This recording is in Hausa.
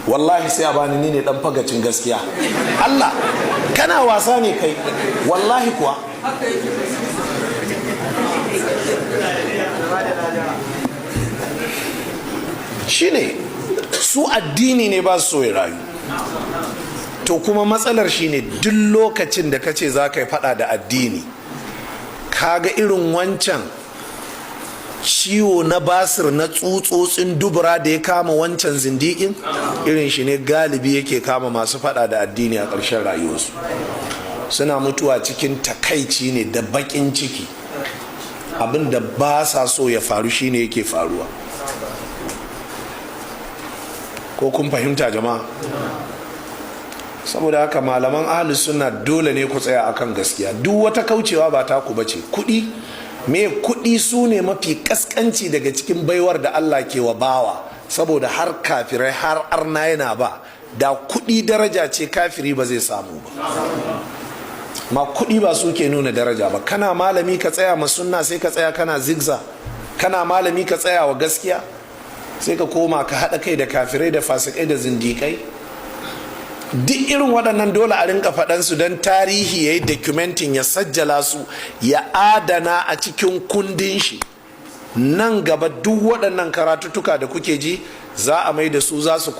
Wallahi sai a bani, ni ne dan fagacin gaskiya. Allah, kana wasa ne kai, wallahi kuwa. Shine su addini ne ba su so ya rayu. To kuma matsalar shine, duk lokacin da ka ce za ka yi fada da addini, kaga irin wancan ciwo na basir na tsutsotsin dubura da ya kama wancan zindikin, irin shi ne galibi yake kama masu fada da addini a ƙarshen rayuwarsu. Suna mutuwa cikin takaici ne da baƙin ciki. Abin da ba sa so ya faru shine yake faruwa. Ko kun fahimta, jama'a? Saboda haka, malaman ahli suna, dole ne ku tsaya akan gaskiya. Duk wata kaucewa ba taku bace. Kuɗi me? Kuɗi su ne mafi kaskanci daga cikin baiwar da Allah ke wa bawa, saboda har kafirai, har arna yana ba da kuɗi. Daraja ce, kafiri ba zai samu ba. Ma kuɗi ba su ke nuna daraja ba. Kana malami ka tsaya ma sunna, sai ka tsaya kana zigza. Kana malami ka tsaya wa gaskiya, sai ka koma ka haɗa kai da kafirai da fasikai da zindikai. Duk irin waɗannan dole a rinka faɗansu don tarihi ya yi documenting, ya sajjala su, ya adana a cikin kundin shi. Nan gaba duk waɗannan karatuttuka da kuke ji, za a mai da su, za su